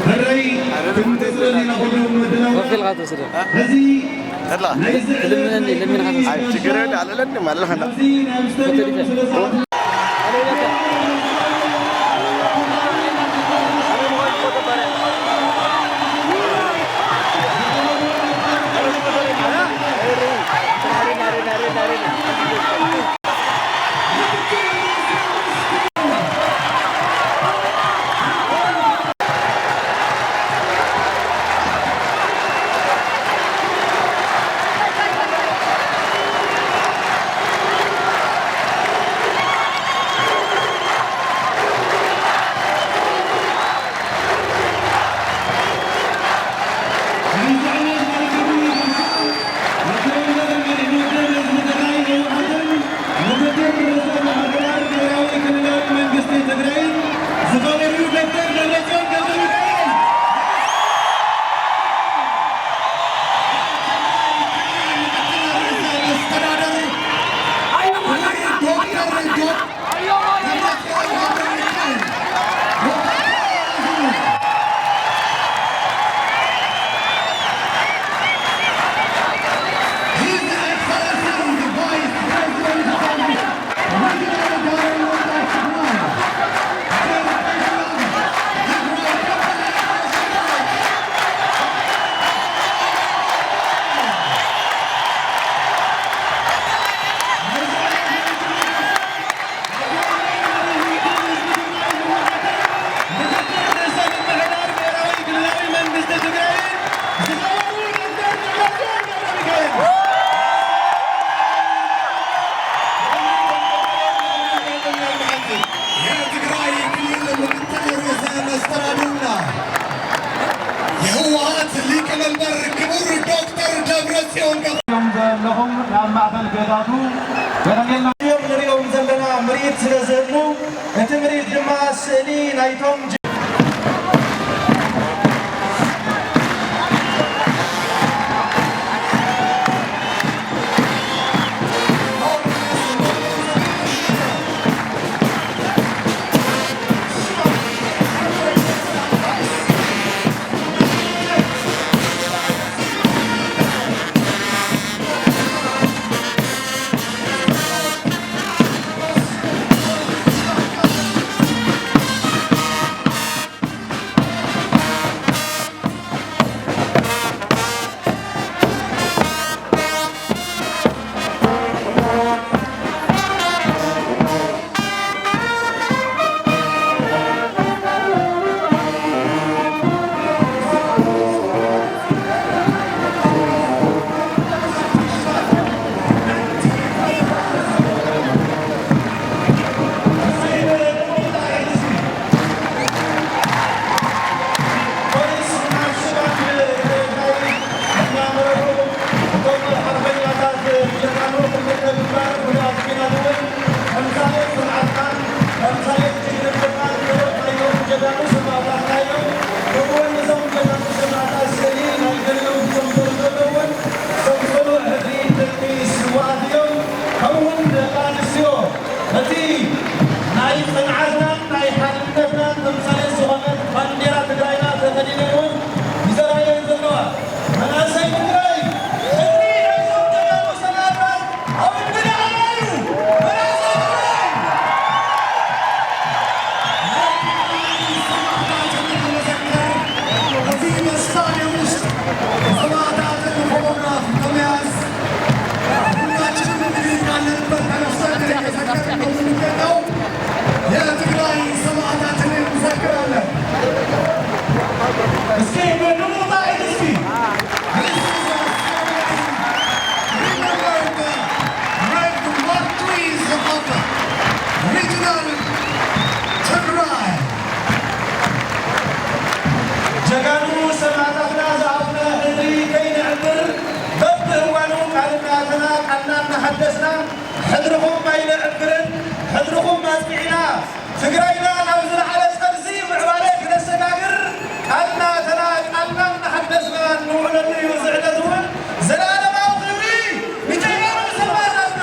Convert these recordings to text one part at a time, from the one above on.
ሕረይ ክንቅጽል ኢና ኩሉ ምድላው። ኮፍ ኢልካ ትወስዶ። ሕዚ ተድላ። ናይ ዝዕለ ትልምነኒ፣ ለሚንካ ትወስዶ። ኣይ፣ ችግር የለ፣ ኣለለኒ፣ ኣለና። ናብዚ ናይ ምስተ ፎቶ ዲተ። ስለ ሰዓት የትግራይ ክልል ምክትል ርዕሰ መስተዳድርና የህወሓት ሊቀመንበር ክቡር ዶክተር ደብረጽዮን ገብረ እዮም ዘለኹም ናብ ማእከል ገዛቱ። ገለገልና እዮም ንሪኦም ዘለና ምርኢት ስለ ዝህሉ፣ እቲ ምርኢት ድማ ስእሊ ናይቶም ጀ- ከምኡውን ደቂ ኣንስትዮ፣ እቲ ናይ ጽንዓትናን ናይ ሓድነትናን ተምሳሌት ዝኾነት ባንዴራ ትግራይና ተኸዲነን እውን ይዘራረብን ዘለዋ። መናእሰይ ትግራይ፣ ሕድሪ ናይዞም ጀጋኑ ሰማእታት ኣብ እግሪ ደኣ እዩ። መናእሰይ ትግራይ! በዚህ በስታዲየም ውስጥ የሰማዕታትን ፎቶግራፍ በመያዝ ሁላችንም እንግዲህ ካለንበት ተነስተን እየዘከርን ነው የምንገኘው። የትግራይ ሰማዕታትን እንዘክራለን። እስኪ በድምቀት እስኪ This is a ceremony remembering the great martyrs of regional ትግራይ። ጀጋኑ ሰማእታትና ዝሃቡና ሕድሪ ከይነዕብር በብእዋኑ ቃል እናኣተና ቃልና እናሓደስና ሕድርኹም ኣይነዕብርን፣ ሕድርኹም ኣጽኒዕና ትግራይና ናብ ዝለዓለ ጠርዚ ምዕባለ ክነሰጋግር ቃልና ተና ቃልና እናሓደስና ንውዕለሉ እዩ። እዚ ዕለት እውን ዘለኣለማዊ ክብሪ ንጀጋኑ ሰማእታትና።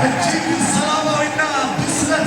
እጅግ ሰላማዊና ብስለት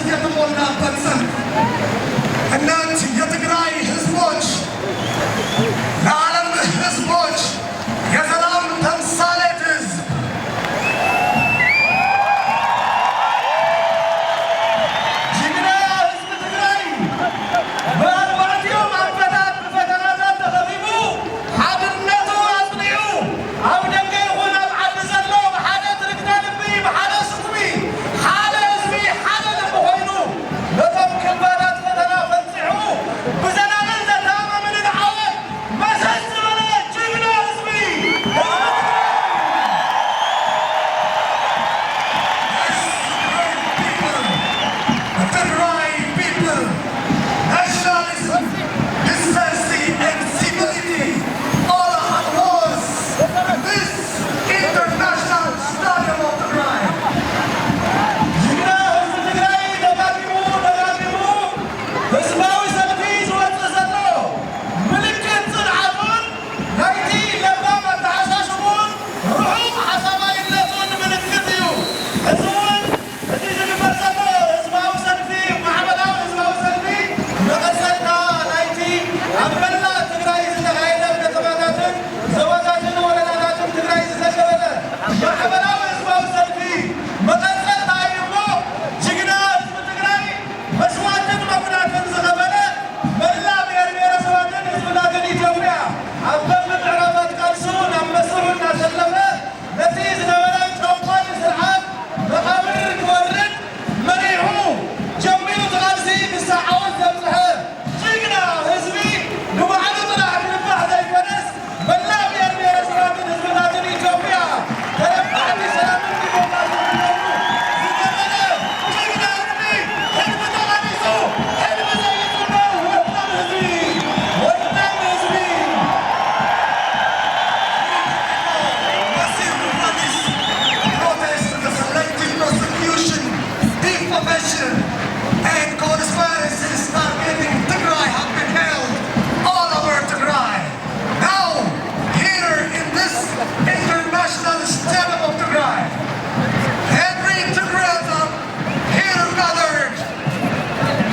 And conspiracies targeting Tigray have been held all over Tigray. Now, here in this international stadium of Tigray, every Tigray's here gathered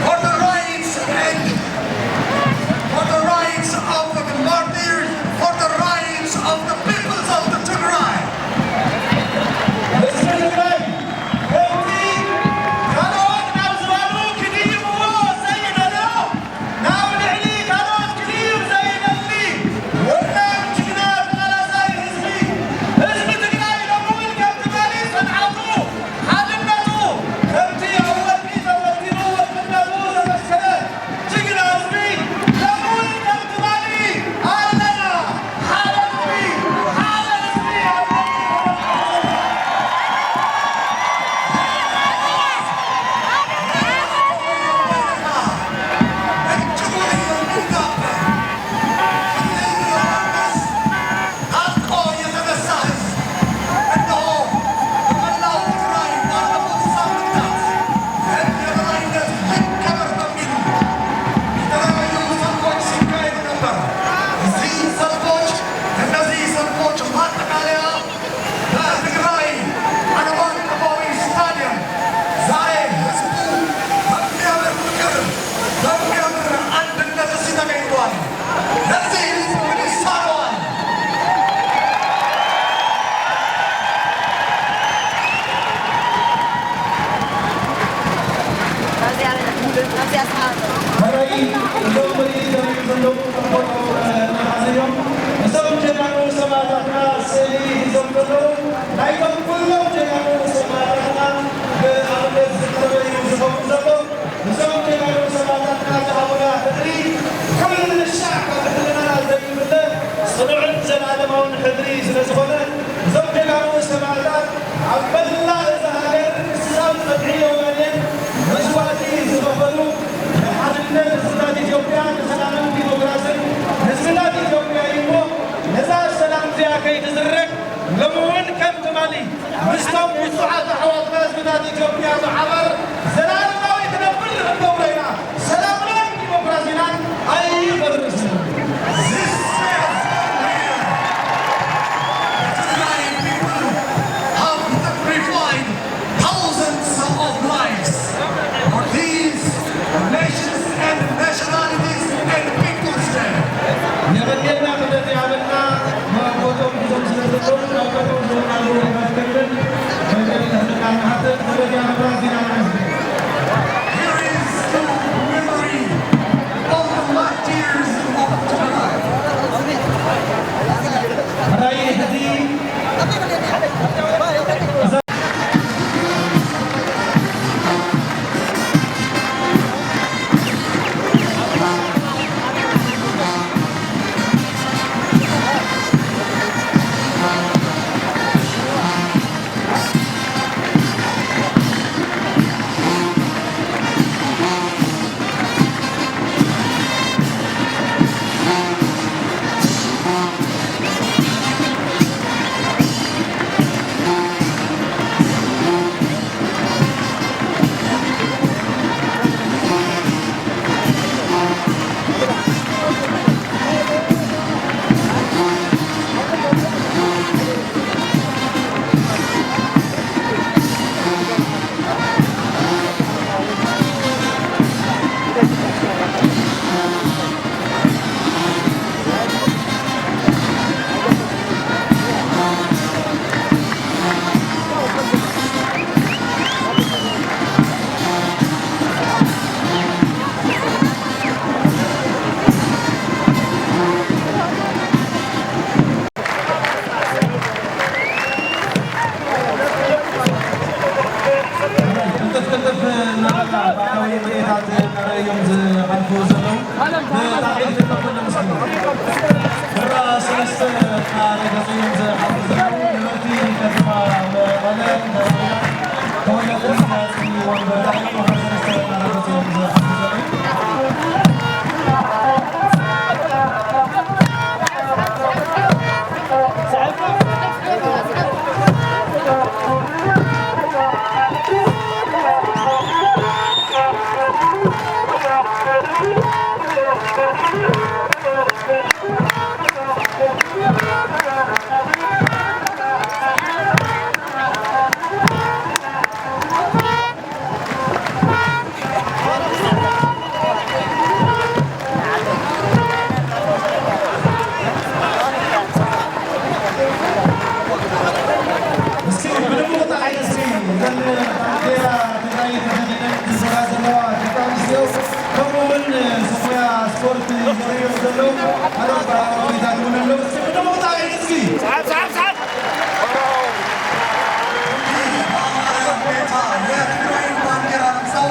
for the rights and for the rights of the martyrs, for the rights of the peoples of the Tigray. ህዝቢ ትግራይ ከምቲ ካልኦት ናብ ዝባኑ ክድይብዎ ዘይደልዮ፣ ናብ ልዕሊ ካልኦት ክድይብ ዘይደሊ ወናም ጅግና ተቓላሳይ ህዝቢ፣ ህዝቢ ትግራይ ሎሚ እውን ከም ትማሊ ጽንዓቱ ሓድነቱ ከምቲ ኣብ ወርቂ ተወዲቡ ወርቅነቱ ዘመስከረ ጅግና ህዝቢ፣ ሎሚ እውን ከም ትማሊ ኣለና። ሓደ ህዝቢ፣ ሓደ ህዝቢ ኣብ ኣጥቆ የተነሳ ህዝብ እነሆ በመላው ትግራይ ባለፉት ሳምንታት የበላይነት ይከበር በሚል የተለያዩ ሰልፎች ሲካሄዱ ነበር። እዚህ ሰልፎች እነዚህ ሰልፎች ማጠቃለያ በትግራይ ዓለም አቀፋዊ ስታዲየም ዛሬ ህዝቡ በሚያምር ፍቅር በሚያምር አንድነት እዚህ ተገኝቷል። ለዚህ ህዝብ ምን ይሳነዋል? መራሒ እዞም ምርኢት ዘርእዩ ዘለዉ ጽቡቕ መርሓ እዮም። እዞም ጀጋኑ ሰማእታትና ስእሊ ሒዞም ዘለዉ ናይዞም ኩሎም ጀጋኑ ሰማእታትና ብኣብነት ዝቐረበ እዩ ዝኸውን ዘሎ። እዞም ጀጋኑ ሰማእታትና ዝሃቡና ሕድሪ ኩሉ ሻዕ ካብ ሕልናና ዘይፍለ ጽኑዕን ዘላለማውን ሕድሪ ስለ ዝኾነ፣ እዞም ጀጋኑ ሰማእታት ኣብ መላእ እዛ ሃገር ክሳብ ጸግዒ ኦጋዴን መስዋእቲ ዝኸፈሉ፣ ንሓድነት ህዝብታት ኢትዮጵያ፣ ንሰላምን ዲሞክራስን ህዝብታት ኢትዮጵያ እዩ እሞ፣ ነዛ ሰላም እዚኣ ከይትዝረግ ሎሚ እውን ከም ትማሊ ምስቶም ብጹዓት ኣሕዋትና ህዝብታት ኢትዮጵያ ብሓባር ዘላለማዊ ክንብል ንኽንገብሮ ኢና። ሰላምናን ዲሞክራሲናን ኣይፈርስን። This says here, the Tigray people have sacrificed thousands of lives for these nations and nationalities and peoples there. የበደልና ክብደት ያበልና መቦቶም ሒዞም ስለ ዘለዉ ናብ ቀጠው ዝበልናሉ ወረዳ ክከብርን መገድ ንሕትና ንሓትት ክብደት ያበልና ዜና ንሕዝብ። Here is the memory of the martyrs of Tigray. ሕራይ ሕዚ ቅልጥፍ ቅልጥፍ እናበልና ባህላዊ ምርኢታት እናረኣዩ እዮም ዝሓልፉ ዘለዉ። ብጣዕሚ ክተፈለሙ ስሙ። ዕስራ ሰለስተ እናረገጹ እዮም ዝሓልፉ ዘለዉ። ነበርቲ ከተማ መቐለ፣ ተወለድቲ ወንበር ዕስራ ሰለስተ እናረገጹ እዮም ዝሓልፉ ዘለዉ። ከምኡውን ሰሙያ ስፖርት ዘርእዮም ዘለዉ ሓደ ባህላዊ ኮይታት እውን ኣለዉ። እስኪ ብድሙቕ ጣቕዒት እስኪ። ሰዓብ፣ ሰዓብ፣ ሰዓብ። በአማረ ሁኔታ የትግራይን ባንዲራ ለብሰው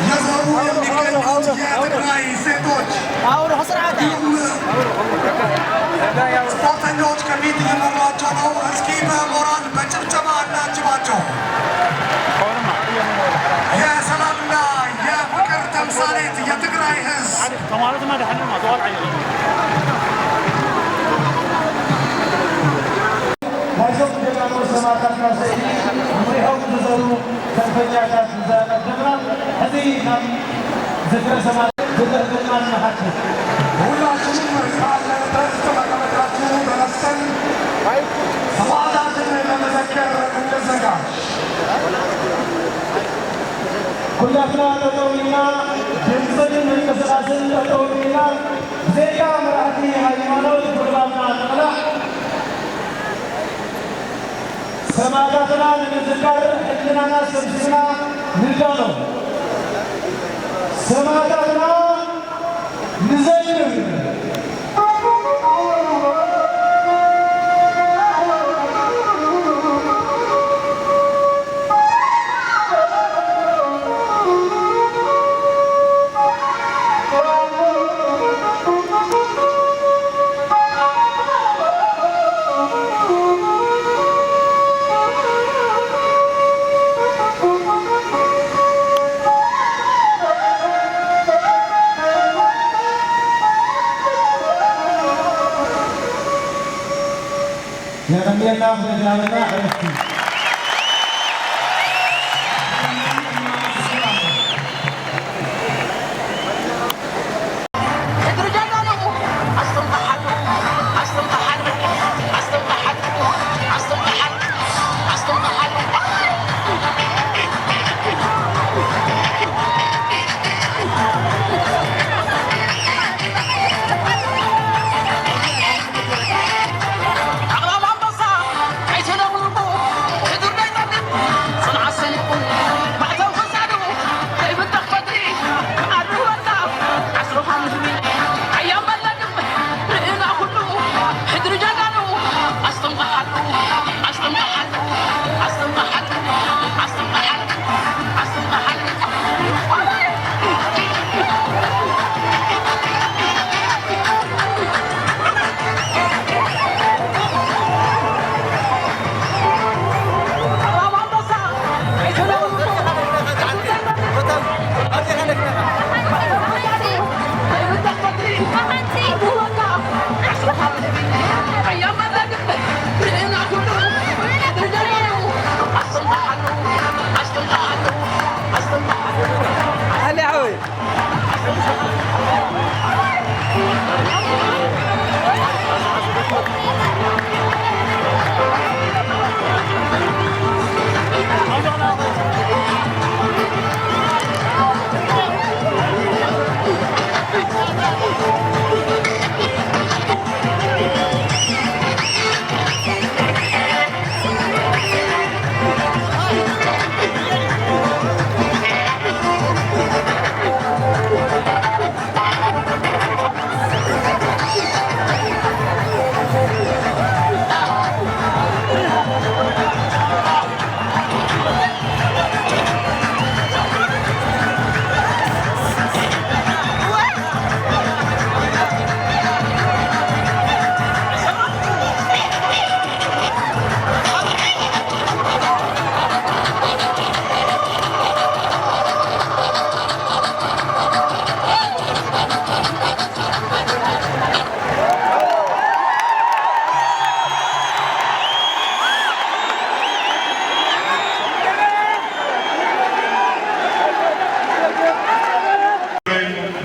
እየዞሩ የሚገኙት የትግራይ ሴቶች እንዲሁም ስፖርተኞች ከፊት እየመሯቸው ነው። እስኪ በሞራል በጭብጨባ እናጅባቸው። የሰላምና የፍቅር ተምሳሌት የትግራይ ህዝብ። ናይዞም ጀጋኑ ሰማእታትና ስእሊ ንሪኦም ዝዘሩ ሰልፈኛታት ዘቐደምና፣ ሕዚ ናብ ዝክረ ሰማእታት ብትሕትና ንሓትት። ሁላችንም ካለንበት መቀመጫችን ተነስተን ሰማእታትን ለመዘከር እንዘጋጅ። ኩላትና ጠጠው ኢልና፣ ድምፅን ምንቅስቃስን ጠጠው ኢልና፣ ብዘይካ መራሕቲ ሃይማኖት ጉልባብና ንቕላዕ። ሰማእታትና ንምዝካር ሕልናና ሰብሲብና ንዳሎ። ሰማእታትና ንዘክር። የቐንየልና፣ ፕሮግራምና ዕረፍቲ።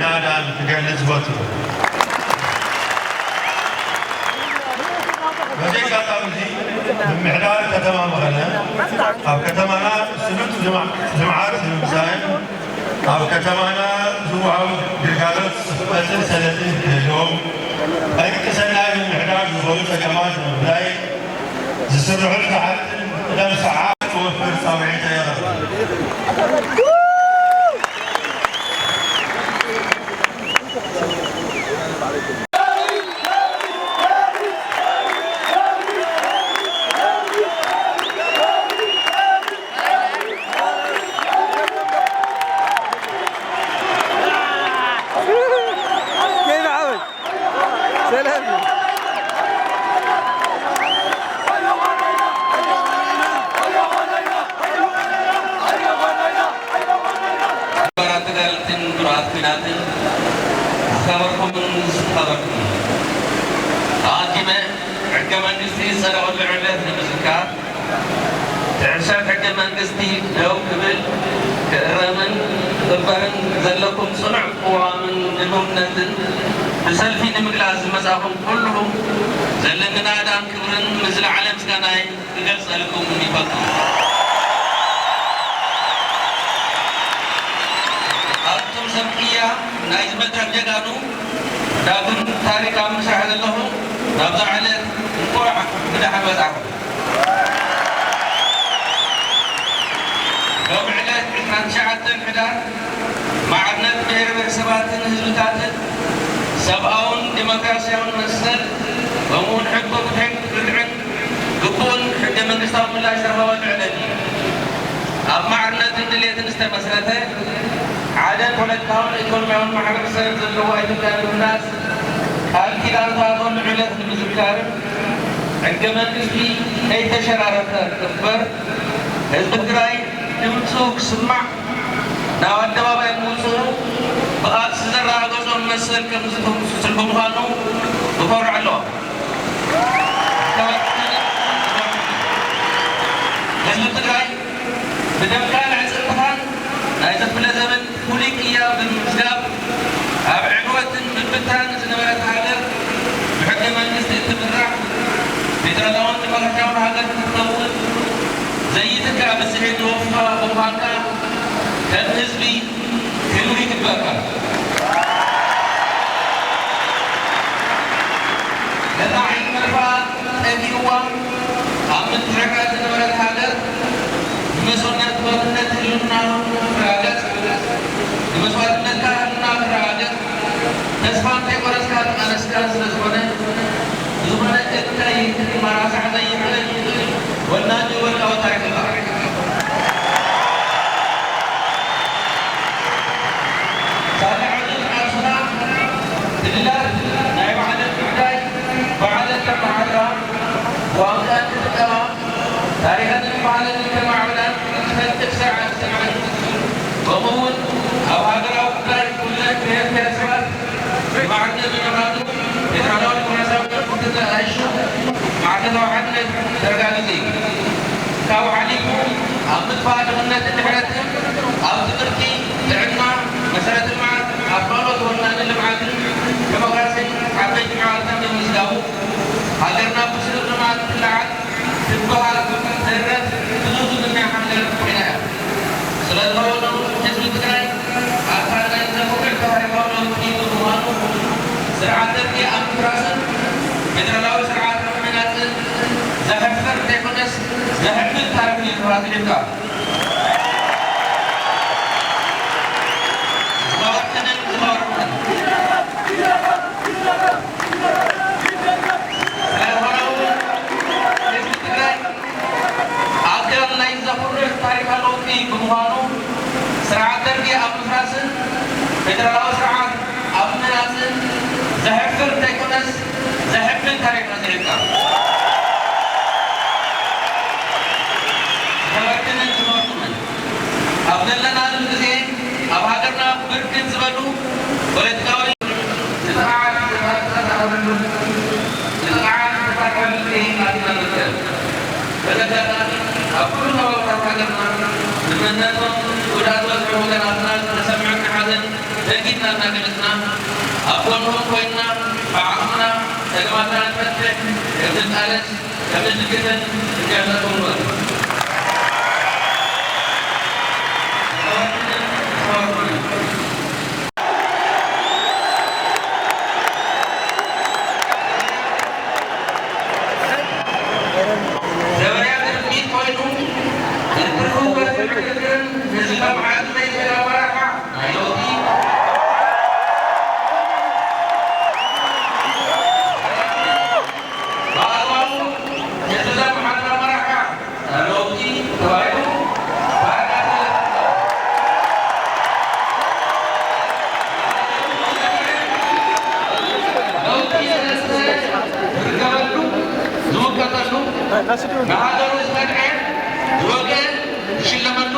ናእዳን ክገልጽ ዝፈቱ። በዚ ኣጋጣሚ እዚ፣ ምምሕዳር ከተማ መቐለ ኣብ ከተማና ስሉጥ ልምዓ-፣ ልምዓት ንምምፃእን ኣብ ከተማና ዝወሃቡ ግልጋሎት ስሕበትን ሰለጥን ክህልዎም፣ ጠንቂ ሰናይ ምምሕዳር ዝኾኑ ፀገማት ንምፍላይ ዝስርሑ ስራሕትን ቅደም ሰዓት ክወፍር ፃውዒት የቕርብ። ተጋደልትን ብርሃት ኲናትን ዝኸበርኩምን ዝተኸበርኩምን፣ ኣቐዲመ ሕገ መንግስቲ ዝጸደቐሉ ዕለት ንምዝካር፣ እቲ ሕሰብ ሕገ መንግስቲ ደው ክብል፣ ክእረምን ክቕበርን ዘለኩም ጽኑዕ ቅዋምን ድልውነትን ብሰልፊ ንምግላጽ ዝመጻኹም ኩልኹም ዘለኒ ናእዳን ክብርን ምስ ዝለዓለ ምስጋናይ ክገልጸልኩም ይፈቱ። ኣቱም ሰብ ቅያ ናይዚ መድረኽ ጀጋኑ፣ ዳግም ታሪኽ ኣብ ምስራሕ ዘለኹም፣ ናብዛ ዕለት እንኳዕ ብደሓን መጻኹም። ሎሚ ዕለት ዕስራን ትሽዓተን ሕዳር፣ ማዕርነት ብሄር ብሄረሰባትን ህዝብታትን ሰብኣውን ዲሞክራስያውን መሰል፣ ከምኡውን ሕቶ ፍትሕን ርትዕን ግቡእን ሕገ መንግስታዊ ምላሽ ዝረኸበሉ ዕለት እዩ። ኣብ ማዕርነትን ድሌትን ዝተመስረተ ሓደ ፖለቲካውን ኢኮኖሚያውን ማሕበረሰብ ዘለዋ ኢትዮጵያ ንምህናጽ ቃል ኪዳን ዝኣተወሉ ዕለት ንምዝካርን ሕገ መንግስቲ ከይተሸራረፈ ክኽበር፣ ህዝቢ ትግራይ ድምፁ ክስማዕ ናብ ኣደባባይ ምውፅኡ ብቓልሲ ዘረጋገፆ መሰል ከም ዝትንክፍ ብምዃኑ እኾርዕ ኣለኹ። ህዝቢ ትግራይ ብደምካን ዕፅምትኻን ናይዚ ክፍለ ዘመን ፍሉይ ቅያ ብምምዝጋብ፣ ኣብ ዕንወትን ምብትታንን ዝነበረት ሃገር ብሕገ መንግስቲ እትምራሕ ፌደራላውን ዲሞክራሲያውን ሃገር ክትከውን ዘይትካእ ብፅሒት ዝወፈኻ ብምዃንካ፣ ከም ህዝቢ ክብሪ ይግበኣካ። ነታ ዓይኒ መርፍኣ ጠፊእዋ ኣብ ምትሕርራር ዝነበረት ሃገር፣ ብመስዋእትነት ህልውና ክረጋገጽ፣ ብመስዋእትነትካ ህልውና ክረጋገጽ፣ ተስፋ እንተይቆረጽካ ዝቓለስካን ስለ ዝኾነ፣ ብዝኾነ እንታይ መራሳሕ ዘይኽእል ወናኒ ወርቃዊ ታሪኽካ። ሳልዕ ዕዙዝ ቃልስኻ፣ ክልላት ናይ ባዕለን ጉዳይ ባዕለን ከመሓድራ፣ ቋንቋን ክጥቀማ፣ ታሪኸንን ባህለንን ከማዕብላን ዝፈቅድ ስርዓት ስርዓት፣ ከምኡ'ውን ኣብ ሃገራዊ ጉዳይ ኩለን ብሄር ብሄረሰባት ብማዕርነት ዝነብራሉ ፌደራላዊ ዲሞክራሲያዊ መንግስቲ ተጣይሹ ማዕከናዊ ሓድነት ዘረጋግጽ እዩ። ካብኡ ሓሊፉ ኣብ ምጥፋእ ድኽነትን ድሕረትን፣ ኣብ ትምህርቲ፣ ጥዕና፣ መሰረተ ልምዓት፣ ኣብ ካልኦት ወናኒ ልምዓትን ዲሞክራሲን ዓበይቲ ማዕርነታት ብምምዝጋቡ፣ ሃገርና ብስሩዕ ልምዓት ትለዓል ትበሃል ተረፍ ብዙሕ ዝምነ ሃገር ኮይና እያ። ስለ ዝኾነ ህዝቢ ትግራይ ኣካል ናይዚ ዘኹርዕ ታሪኻዊ ለውጢ ብምዃኑ፣ ስርዓት ደርጊ ኣብ ምፍራስን ፌደራላዊ ስርዓት ኣብ ምህናፅን ዘሕፍር ዘይኮነስ ዘሕብን ታሪኽ እዩ ተመዝጊብካ። ዝኸበርክንን ዝኸበርኩምን፣ ስለዝኾነ እውን ህዝቢ ትግራይ ኣካል ናይ ዘኹርዕ ታሪኻዊ ለውጢ ብምዃኑ፣ ስርዓት ደርጊ ኣብ ምፍራስን ፌደራላዊ ስርዓት ኣብ ምህናፅን ዘሕፍር ዘይኮነስ ዘሕብን ታሪኽ መዝጊብካ። ዝኸበርክንን ዝኸበርኩምን፣ ኣብ ዘለናሉ ግዜ ኣብ ሃገርና ብርክት ዝበሉ ፖለቲካዊ ንጥቕዓት ዝተፈጠረሉ፣ ንጥቕዓት ዝተፈጠረሉ ግዜ ኣቲና ንርከብ። በዚ ኣጋጣሚ ኣብ ኩሉ ከባብታት ሃገርና ንመንነቶም ጉድኣት ዝበፅሑ ወገናትና ዝተሰምዐና ሓዘን ደንጊፅና እናገለፅና፣ ኣብ ጎንኹም ኮይንና ብዓቕምና ፀገማትና ንፈትሕ ከም ንቃለስ ከም ንድግፍን ክንገልፀኩም ንፈቱ። ዘበንያ ቅድሚት ኮይኑ፣ ንትርፉ በስሪ ዕግርግርን ንዝለምዓት ዘይስእን ኣመራርሓ ናይ ለውጢ፣ ብኣግባቡ ንዝለምዓት ኣመራርሓ ለውጢ ተባሂሉ ባህርዳር ተለጢፉ። ለውጢ ዝረሰ ዝርከበሉ፣ ዝውቀጠሉ፣ ንሃገሩ ዝኸድዐ ዝወግአ ዝሽለመሉ፣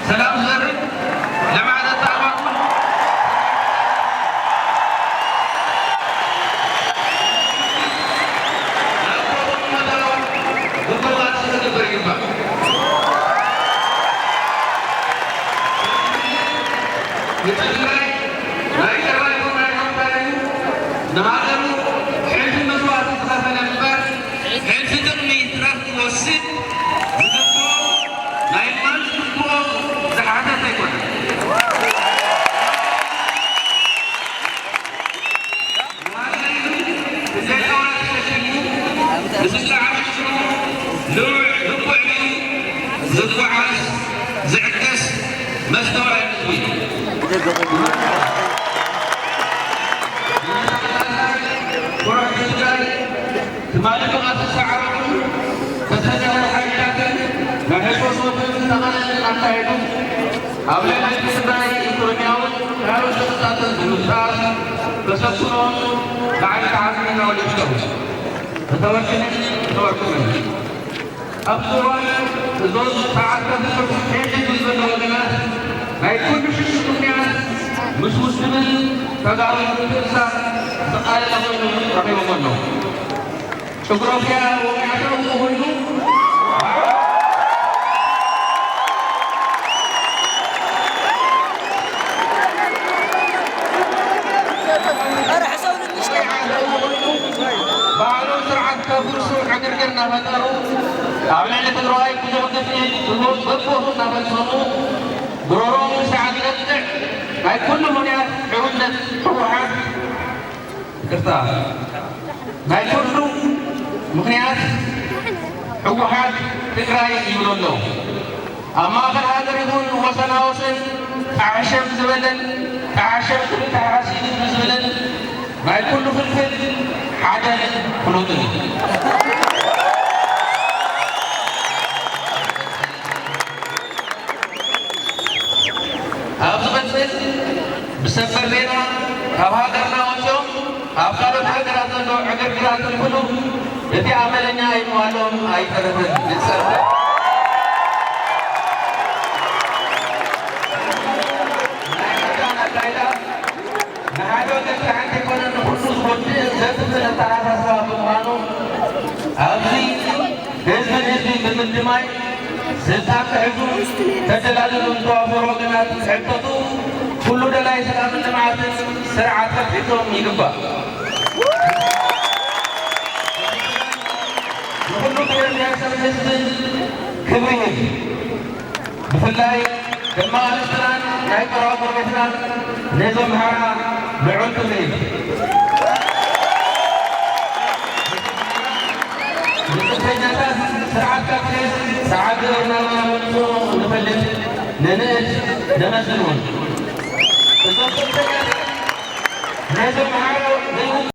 ሰላም ዝዘርእ፣ ልምዓት ዘተኣማምን፣ ንኣቦታትና ምትእኽኻብ ክግበር ይግባእ። ንትግራይ ናይ ቀረባ ይኹን ናይ ሎሚ ታሪኹ ንሃገሩ ሕልፊ መስዋእቲ ዝኸፈለ እምበር፣ ሕልፊ ጥቕሚ ጥራሕ ክወስድ ዝግብኦ ናይ ማንም ዝግብኦ ዝሓተት ኣይኮነን። ንሃገር ኢሉ ክንደይ ጣውላ ተሸኪሙ ንስድራ ዓሽሩ ልዑዕ ልኩዕ ኢሉ ዝጓዓዝ ዝዕገስ መስተውዓሊ ህዝቢ እዩ። ኩራት ትግራይ ትማሊ ብቓልሲ ዝሰዓረቱ ተሰደደ ሓይልታትን ናይ ሕሶት ወፍርን ተቓላዕነትን ኣካየዱ ኣብ ልዕሊ ህዝቢ ትግራይ ኢኮኖሚያውን ካልኦት ሸቕጣትን ብምፍጣር ተሰክኖ ላዕሊ ተዓዚብና ወሊድኩም። ዝተወርክንን ዝተወርክምን። ኣብዚ እዋን እዞም ሰዓት ከፍርሱ ከይሕግዙ ዘሎ ወገናት ናይ ኩሉ ሽግር ምኽንያት ምስ ውድብን ተጋሩ ምትእስሳር ዝተቓለለ ኮይኑ ረኺቦም ኣለዉ። ጭጉሮፍያ ወሚያተው ኮይኑ ባዕሎም ስርዓት ከፍርሱ ዕግርግር እናፈጠሩ ኣብ ልዕሊ ትግራዋይ ብዙሕ ግፍዒ ግቡእ እናፈፀሙ ጉሮሮም ክሳዕ ዝነጥዕ ናይ ኩሉ ምኽንያት ሕውነት ህወሓት ይቅርታ ናይ ኩሉ ምኽንያት ህወሓት ትግራይ ይብሉ ኣለዉ። ኣብ ማእኸል ሃገር ይኹን ወሰና ወሰን ጣዕሸም ዝበለን ጣዕሸም ክብል ተሓሲቡ ዝብልን ናይ ኩሉ ፍልፍል ሓደን ፍሉጥን እዩ። ኣብ ዝቐፅል ብሰበር ዜና ካብ ሃገርና ወፂኦም ኣብ ካልኦት ሃገራት ዘሎ ዕግርግራት ክፍሉ እቲ ኣመለኛ ኣይምባሎም ኣይተረፈን። ንፀበ ናይ ስልጣን ኣካይዳ ንሓደ ወገን ጥራሕ እንተይኮነ ንኹሉ ዝጎድእን ዘጥፍእን ኣተሓሳስባ ብምዃኑ ኣብዚ ህዝብን ህዝብን ብምድማይ ስልጣን ክሕዙ ተደላድሉ ዝተዋፈሩ ወገናት ክሕተቱ፣ ኩሉ ደላይ ሰላምን ልምዓትን ስርዓት ክትሕዞም ይግባእ። ንኹሉ ብሄር ብሄረሰብን ህዝብን ክብሪ ይህብ። ብፍላይ ደቂ ኣንስትናን ናይ ቀረባ ጎረቤትናን ነዞም ኣምሓራ ልዑል ክብሪ ይህብ። ንፅንፈኛታት ስርዓት ካድሬስ ሰዓት ግብርና ምምፅኡ ንፈልጥ፣ ንንእድ፣ ነመስግን እውን። እዞም ፅንፈኛታት ነዞም ኣምሓራ ዘይውክሉ